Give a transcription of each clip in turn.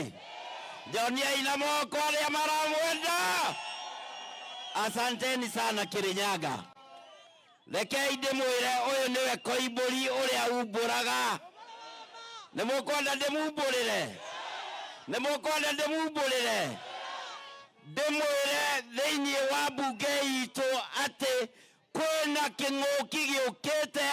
Rĩngĩ njoniai na moko arĩa maramwenda. Asanteni sana Kirinyaga. Rekei ndĩmwĩre ũyũ nĩwe Koimbũri ũrĩa umbũraga. Nĩ mũkwenda ndĩmumbũrĩre? Nĩ mũkwenda ndĩmumbũrĩre? Ndĩmwĩre thĩinĩ wa mbunge itũ atĩ kwĩna kĩng'ũki gĩũkĩte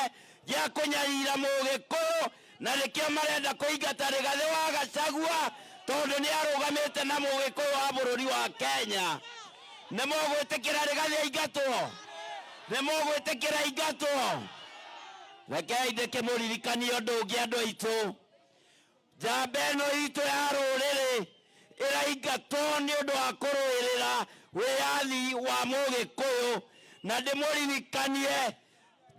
gĩa kũnyarira Mũgĩkũyũ, na nĩkĩo marenda kũingata Rigathĩ wa Gachagua tondũ nĩ arũgamĩte na Mũgĩkũyũ wa bũrũri wa Kenya. Nĩ mũgwĩtĩkĩra Rigathĩ aingatwo? Nĩ mũgwĩtĩkĩra aingatwo? Rekei ndĩkĩmũririkanie ũndũ ũngĩ andũ aitũ. Njamba ĩno itũ ya rũrĩrĩ ĩraingatwo nĩ ũndũ wa kũrũĩrĩra wĩyathi wa Mũgĩkũyũ, na ndĩmũririkanie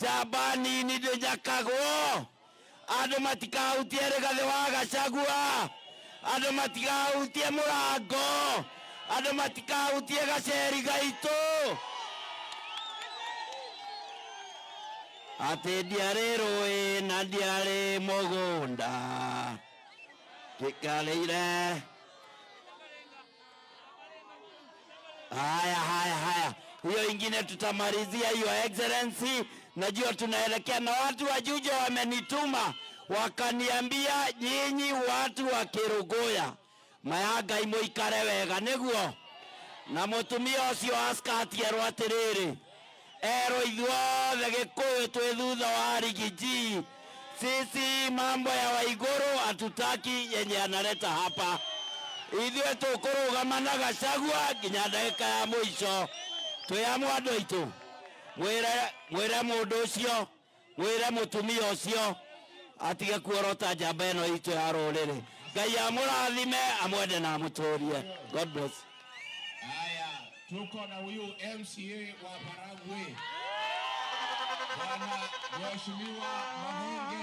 njamba nini ndĩnyakagwo. Andũ matikahutie Rigathĩ wa Gachagua, andũ matikahutie mũrango, andũ matikahutie gaceri gaitũ. Atĩ ndiarĩ rũĩ na ndiarĩ mũgũnda ngĩkarĩire. Haya, haya, haya, hiyo ingine tutamalizia, Your Excellency. Najua tunaelekea, na watu wa Juja wamenituma wakaniambia, nyinyi watu wa Kerugoya maya Ngai mũikare wega nĩguo na mũtumia ũcio askati erwo atĩrĩrĩ, erwo ithuothe Gĩkũyũ twĩ thutha wa Rigiji. Sisi mambo ya Waiguru hatutaki yenye analeta hapa. Ithuĩ tũkũrũgama na Gachagua nginya ndagĩka ya mũico. Twĩ amwe andũ aitũ. Mwĩre mwĩre mũndũ ũcio, mwĩre mũtumia ũcio atige kuorota njamba ĩno itũ ya rũrĩrĩ. Ngai amũrathime, amwende na amũtũrie. God bless. Haya, tuko na huyu MCA wa Baragwi, Bwana Mheshimiwa Mahenge.